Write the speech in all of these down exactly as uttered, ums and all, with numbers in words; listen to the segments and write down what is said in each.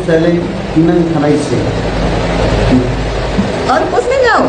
Sale nang khanai se. Aur kuch nahi jao.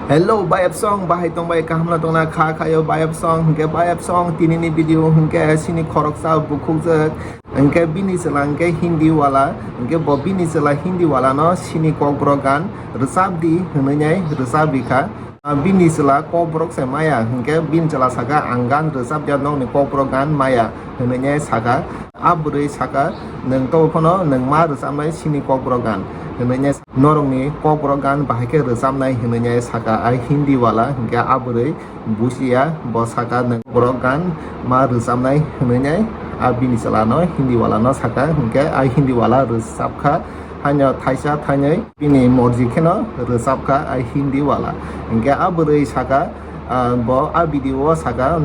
Hello, bayap song, bahai tong bai, kaham na tong na, kha khayo bayap song, hingke bayap song, tini ni video hingke sini khoroksa bukhukjak, hingke bini chwla hingke Hindi wala, hingke bo bini chwla Hindi wala no sini kokborok gan rwchap di hwnwi nai rwchap rikha. Ah, bini chwla kokborok se maya, hingke bini chwla saka, "Ang gan rwchap ya, nokni kokborok gan maya," hwnwi nai saka. A bwrwi saka, "Nwng to phano nwng ma rwchapnai sini kokborok gan," hwnwi nai, "Norokni kokborok gan bahai khe rwchapnai," hwnwi nai saka. A Hindi wala hingke a bwrwi busia, bo saka, "Nwng borok gan ma rwchapnai," hwnwi nai a bini chwla no Hindi wala no saka, hingke a Hindi wala rwchapkha. Haino thaisa thainwi bini morji kheno rwchapkha a Hindi wala. Hingke a bwrwi saka, ah, bo a video o saka,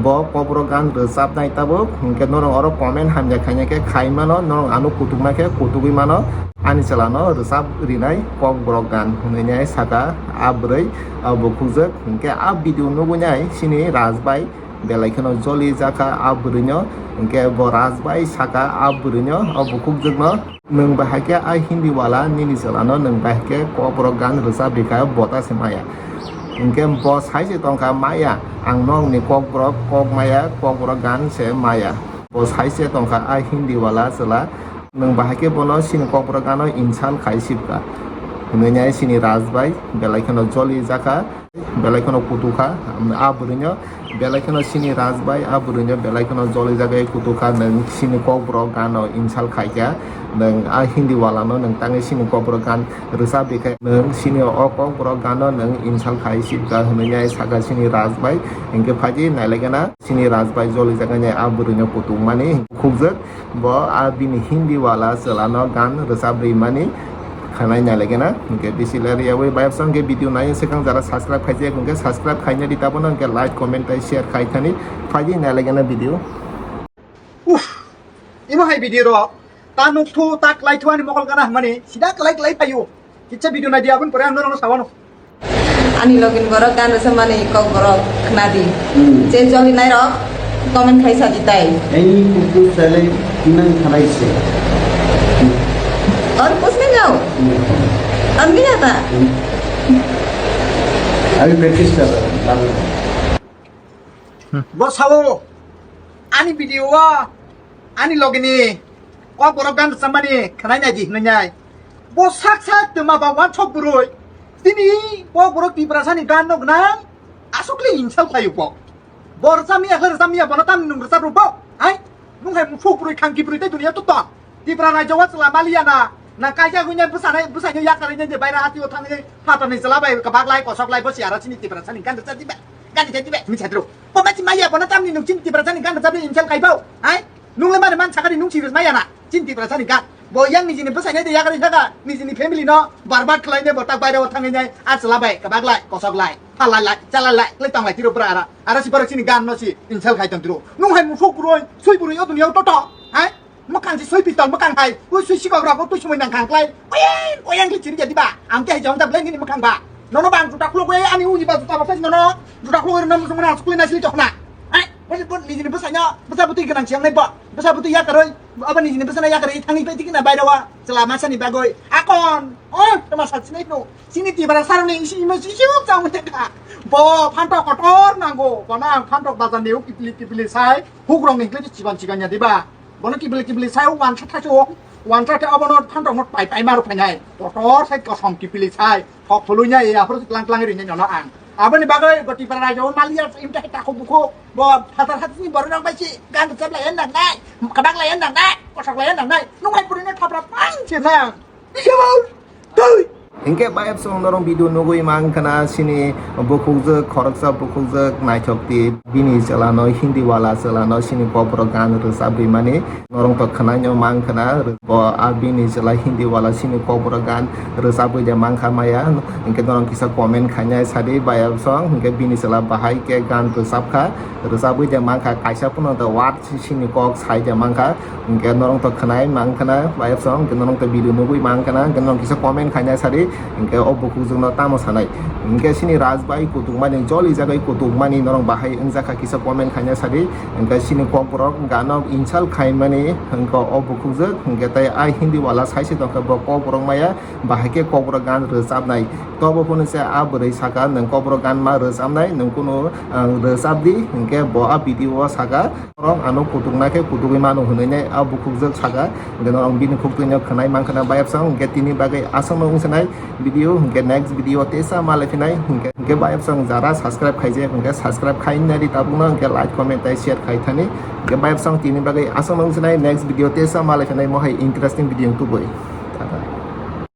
bo kokborok gan rwchapnai tabuk. Hingke norok oro comment hamya khaina khe khai mano, norok ano kutukna khe kutugwi mano. Ani chwla no rwchap rinai kokborok gan hwnwi nai saka a bwrwi, ah, bukhukjwk. Hingke a video nugwi nai sini Raj bai belai kheno joli jakha a bwrwino, hingke bo Raj bai saka a bwrwino, o bukhukjwkno, "Nwng bahai khe a Hindi wala nini chwlano nwng bahai khe kokborok gan rwchap rikha, bota se maya." Hingke bo sai se tongkha, "Maya, ang nokni kokborok kok maya, kokborok gan se maya." Bo sai se tongkha a Hindi wala chwla, "Nwng bahai khe bono sini kokborok gano insult khai sibkha," hwnwi nai sini Raj bai belai kheno joli jakha. Belai kheno kutukha, a bwrwino belai kheno sini Raj bai, a bwrwino belai kheno joli jagwi kutukha, "Nwng sini kokborok gano insult khaikha, nwng a Hindi wala no nwng tangwi sini kokborok gan rwchap rikha, nwng sini o kokborok gano nwng insult khai sibkha," hwnwi nai saka sini Raj bai. Hingke phaidi nailaigena sini Raj bai joli jagwi nai a bwrwino kutukmani khukjak. Bo a bini Hindi wala chwla no gan rwchap rimani khanai nailaigena. Hingke bisi ler yawi bayap song ke video nai swkang jara subscribe khaijak hingke subscribe khaina di, tabuk no hingke like, comment tei share khai thani. Phaidi nailaigena video. Uff, imo hai video ro ta nuk thu ta klai thu ani mokol gana hwnmani sida klai klai phaio. Kitsa video nai di, aboni pore ang norok no sawano. Ani login borok gan rwchapmani kok borok khna di. Hmm. Je joli nai rok comment khai sa di tai. Ani kuku sale nang khanai se. Aur kuch nahi jao. Hmm. Aur nahi jata. Hmm. Abhi practice kar raha hu. Bo sao, ani video o, ani logini, kok borok gan rwchapmani khnai nai di hwnwi nai. Bo sak sak twma ba wansok bwrwi. Tini kok borok Tiprasani gan no gwnang, aswkle insult khlaio bo. Bo rwchapni ya khe rwchapni ya, bono tamni nwng rwchap rw bo, hai? Nwng hai muphuk bwrwi, khangki bwrwi tei duniya to tong. Tipra rajyo o chwla maliya na, na kaisa hwnwi bwsano, bwsaino yakarwi nai je baira hati o thangwi phatarni chwla bai kwbak lai kosok lai bo si aro chini Tiprasani gan rwchap diba, gan rwchap diba, hwnwi sa dro. Bo ma si maya, bono tamni nwng chini Tiprasani gan rwchapni insult khai bo, hai? Nwng le mani man sakani nwng si maya na, chini Tiprasani gan. Bo yang nijini bwsaino de yakarwi thaka, nijini family no barbad khlai nai bo tak baira o thangwi nai a chwla bai kwbak lai kosok lai, phalai lai, chalai lai, khlai tong lai tiro bwra ara. Aro si borok chini gan no si insult khai tong tiro. Nwng hai muphuk bwrwi, sui bwrwi o duniya o toto, hai? Mwkhang si sui pistol mwkhang hai, ui sui sikok rok, twi sumui nang khang klai. Oyang, oyang khe chiri jadi ba. Ang khe hai jong da bleng ni mwkhang ba. Nono bang juta khuluk ui ani uni ba juta rok nono. Juta khuluk ui nono sumui nang sukli nai sili tokna. Hai, bwsa bwsa nijini bwsa no, bwsa bwtwi gwnang siang nai bo. Bwsa bwtwi yakaroi, abo nijini bwsa no yakaroi thangni pai tikina bai rawa. Chwla masa ni bagoi. Akon, oh, tama sa sinai no. Sini tibara sarang ni isi imo isi uk jang mute kha. Bo phantok kotor nango. Bo nang phantok bazar ni uk kipili kipili sai. Huk rong ni kle chiban chiban ya diba. Bono kibili kibili sai o wansa thaso, wansa the obono phantok no pai pai maro phainai. Kotor sai kosom kibili sai. Thok thului nai ya phuru tlang tlang ri nai nono ang. Aboni bagwi goti para rajo maliya imta ta ko buko. Bo phatar hat ni borok nang bai si gan chap lai nang nai. Kabak lai nang nai. Kosak lai nang nai. Nung hai puri no thapra pang se nang. Hinkhe bayap song norok video nugwi mankha na sini bukhukjwk, khoroksa bukhukjwk naithok tip. Bini chwlano Hindi wala chwlano sini kokborok gan rwchap rimani norok to khwnaino mankha na. Bo a bini chwla Hindi wala sini kokborok gan rwchapwi de mankha maya. Hinkhe norok kisa comment khainai sadi bayap song. Hinkhe bini chwla bahai khe gan rwchapkha, rwchapwi de mankha, kaisa phano the word sini kok sai de mankha. Hinkhe norok to khwnai mankha na, bayap song, hinkhe norok to video nugwi mankha na, hinkhe norok kisa comment khaina sadi, Hwnkhe o bukhukjwkno tamo sanai? Hwnkhe chini Raj bai kutukmani, joli jagwi kutukmani norok bahai wngjakha kisa comment khaina sadi. Hwnkhe chini kokborok gano insult khaimani hwnkhe o bukhukjwk, hwnkhe tei a Hindi wala saisi tongkha bo kokborok maya bahai khe kokborok gan rwchabnai. Tobo phano se a bwrwi saka, "Nwng kokborok gan ma rwchabnai, nwng kunu, ang rwchabdi," hwnkhe bo a video o saka. Norok ano kutukna khe kutugwi mano hwnwi nai a bukhukjwk saka. Hwnkhe norok bini khuktwino khwnai mankha na bayapsong, hwnkhe tini bagwi aswkno wngsinai video, hwnkhe next video teisa malai phinai, hwnkhe, hwnkhe bayapsong jara subscribe khaijak, hwnkhe subscribe khainani tabukno, hwnkhe like, comment tei share khai thani. Hwnkhe bayapsong tini bagwi aswkno wngsinai, next video teisa malai phinai mohai interesting video tubui.